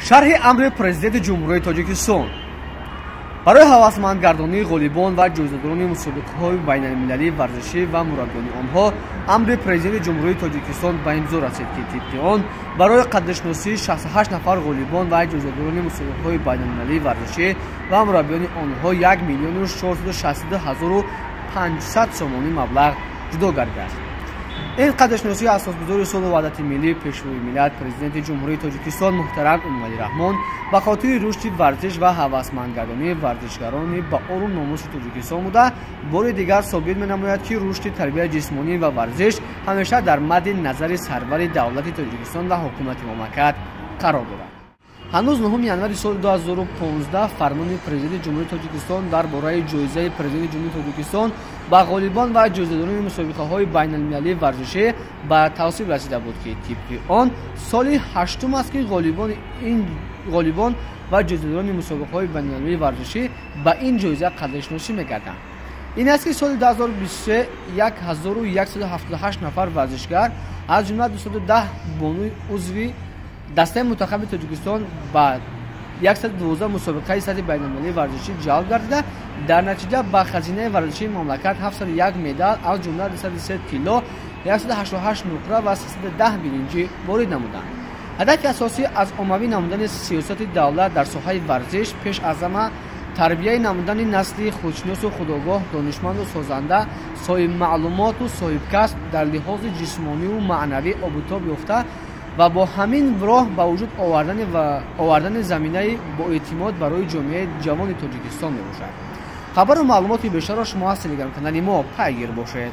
Шарҳи амри Президенти Ҷумҳурии Тоҷикистон барои ҳавасмандгардонии ғолибон ва ҷоизадорони мусобиқаҳои байналмилалии варзишӣ ва мураббиёни онҳо амри Президенти Ҷумҳурии Тоҷикистон ба имзо расид, ки тибқи он барои қадршиносии 68 нафар ғолибон ва ҷоизадорони мусобиқаҳои байналмилалии варзишӣ ва мураббиёни онҳо 1 462 500 сомонӣ маблағ ҷудо гардидааст. Ин қадршиносии асосгузори сулҳу ваҳдати миллӣ, Пешвои миллат, Президенти Ҷумҳурии Тоҷикистон муҳтарам Эмомалӣ Раҳмон ба хотири рушди варзиш ва ҳавасмандгардонии варзишгарони ба ору номуси Тоҷикистон буда, бори дигар собит менамояд, ки рушди тарбияи ҷисмонӣ ва варзиш ҳамеша дар мадди назари сарвари давлати Тоҷикистон ва ҳукумати мамлакат қарор дорад. Ҳанӯз 9 январи соли 2015 фармони Президенти Ҷумҳурии Тоҷикистон дар бораи ҷоизаи Президенти Ҷумҳурии Тоҷикистон ба ғолибон ва ҷоизадорони мусобиқаҳои байналмилалии варзишӣ ба тавсиб расида буд, ки тибқи он соли ҳаштум аст, ки ғолибон ва ҷоизадорони мусобиқаҳои байналмилалии варзишӣ ба ин ҷоиза қадршиносӣ мегарданд. Ин аст, ки соли 2023 1178 нафар варзишгар, аз ҷумла 210 бонуи узви дастаи мунтахаби Тоҷикистон, ба 112 мусобиқаи сатҳи байналмилалии варзишӣ ҷалб гардида, дар натиҷа ба хазинаи варзишии мамлакат 701 медал, аз ҷумла 203 тилло, 188 нуқра ва 310 биринҷӣ ворид намуданд. Ҳадафи асосӣ аз оммавӣ намудани сиёсати давлат дар соҳаи варзиш пеш аз ҳама тарбияи намудани насли худшиносу худогоҳ, донишманду созанда, соҳибмаълумоту соҳибкасб, дар лиҳози ҷисмониву маънавӣ обутоб ёфта ва бо ҳамин роҳ ба вуҷуд овардани заминаи боэътимод барои ҷомеаи ҷавони Тоҷикистон мебошад. Хабару маълумоти бештарро шумо аз телеграм-канали мо пайгир бошед.